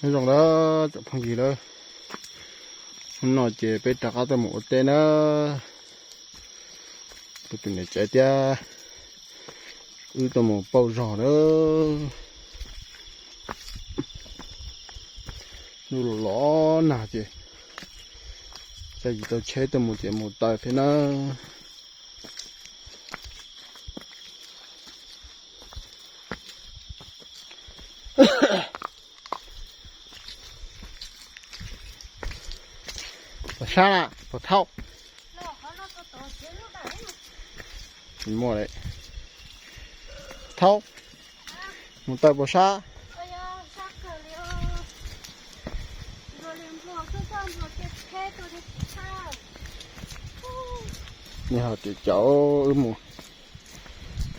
Nyob zoo lawm tsoom phooj ywg lawm, hnub no ces peb rov qab tuaj mus ua teb na. Kuv tus niam tsev thiab wb tuaj mus pauj zog lawm. Ntuj los los nag ces tsis tau tsheb tuaj mus ces mus taw thiab na. Pos sab na, pos thaub. Tsis muaj li. Thaub, mus taw pos sab. Nej ho tseem caum wb mus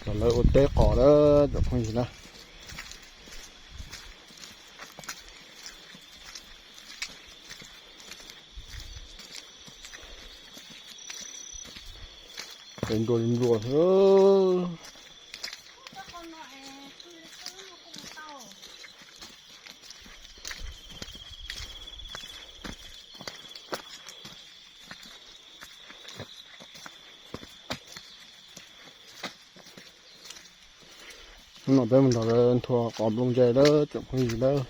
los lawv ua teb qos lawm tsoom phooj ywg na. Ces nplua li nplua xwb. Hnub no peb mus nrog lawv nthua qos nplooj ntseg lawm tsoom phooj ywg lawm.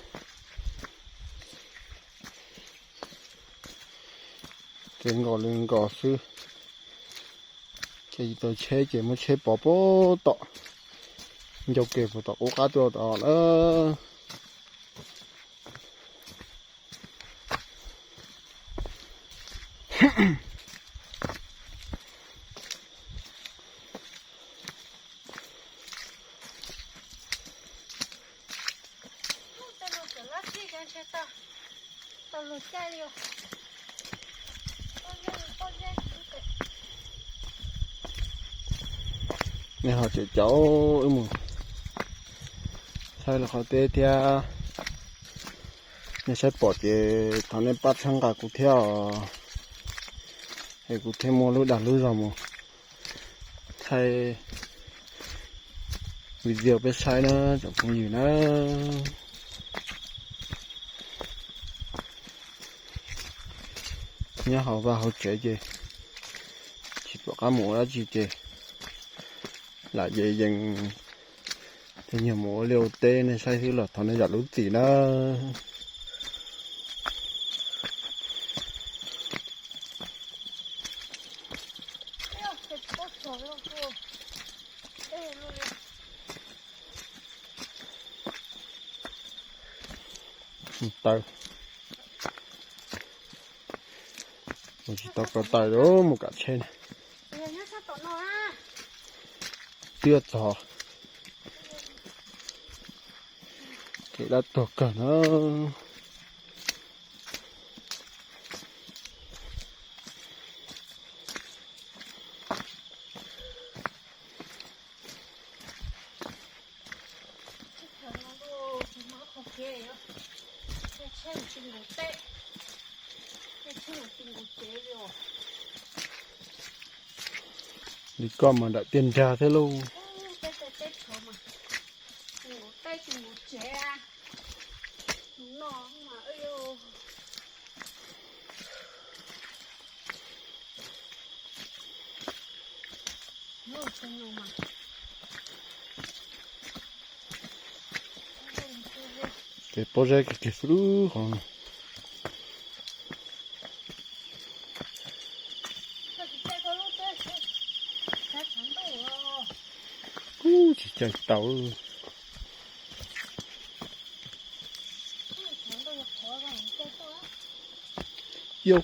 Ces nkaus li nkaus xwb. Ces tsis tau tsheb ces muab tsheb pov puag tom ncauj ke puag tom qub qab tuaj tod lawm. Nej ho tseem caum wb mus thaij lawv qhov teb thiab. Nej saib pom ces thov nej pab txhawb nqa kuv thiab os, es kuv thiaj muaj lub dag lub zog mus thaij video peb saib na tsoom phooj ywg na. Nyob hauv vaj hauv tsev ces tsis pom qab mus ua dab tsi ces lam yees yees, tej nyuag mus ua liaj ua teb nej saib xwb los thov nej zam lub txim na. Taw, tsis tau ko taw mus kam tsheb na. Twb txog, ces dab tuag kawg na. Li koj mas nram tiaj nrag thiab lauj. Ces pob zeb kiag kiag xwb lub qhov no. Ub, tsis caij tau. Yau.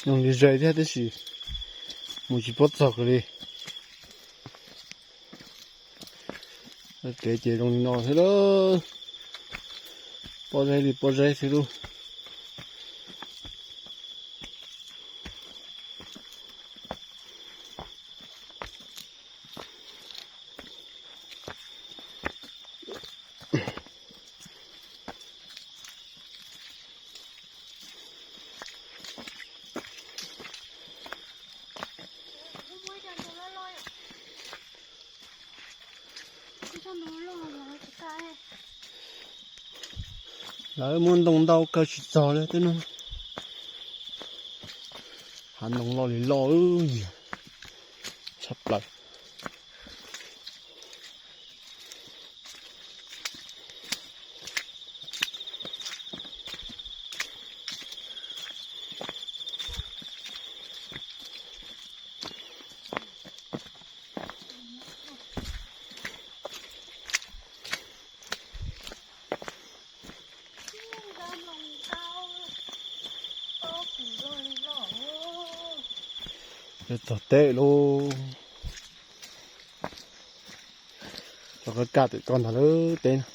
Zoo li ze thiab tab sis Mus tsis paub txog kiag li. Kev ces zoo li no xwb lauj. Pob zeb li pob zeb xwb lauj. Lawv muab ntoo ntau kaw tsis txog li tej no. Hav ntoo loj li loj, tshaj plaws. Txog teb lauj. Txog qab kaj tim ko ntag lawm teb no.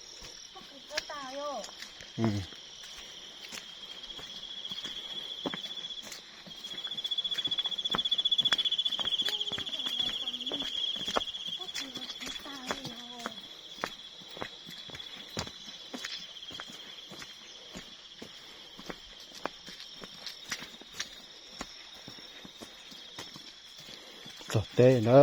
Txog teb na.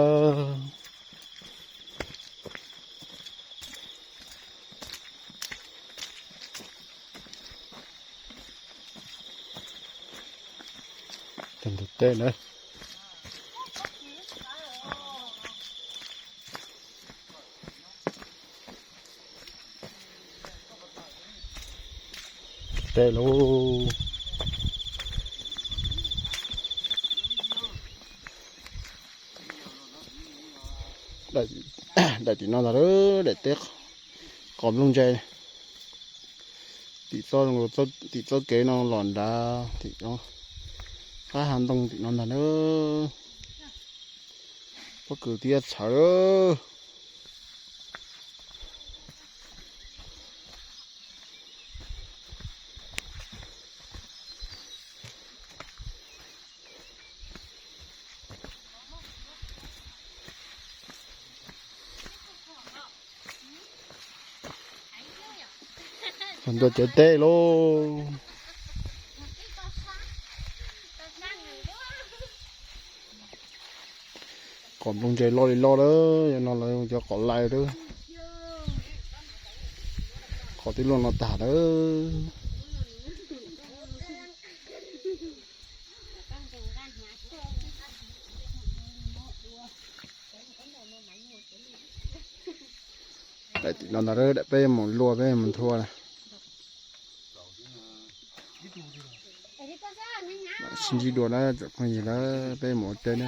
Txog ntug teb na. Teb lauj. Daim tim no ntag, daim teb qos nplooj ntse. Tim txoj, tim txoj kev no los nrad tim no, qab hav ntoo tim no ntag na. Pob kws thiab txhawv. Txog ntua cawv teb lauj. Qos nplooj ntse loj li loj lawm, yog no lawv cov qos lais lawm. Qos tib luaj no tag lawm. Daim tim no ntag, daim peb mus luaj peb mus nthua na. Sib ntsib dua na tsoom phooj ywg na, peb mus ua teb na.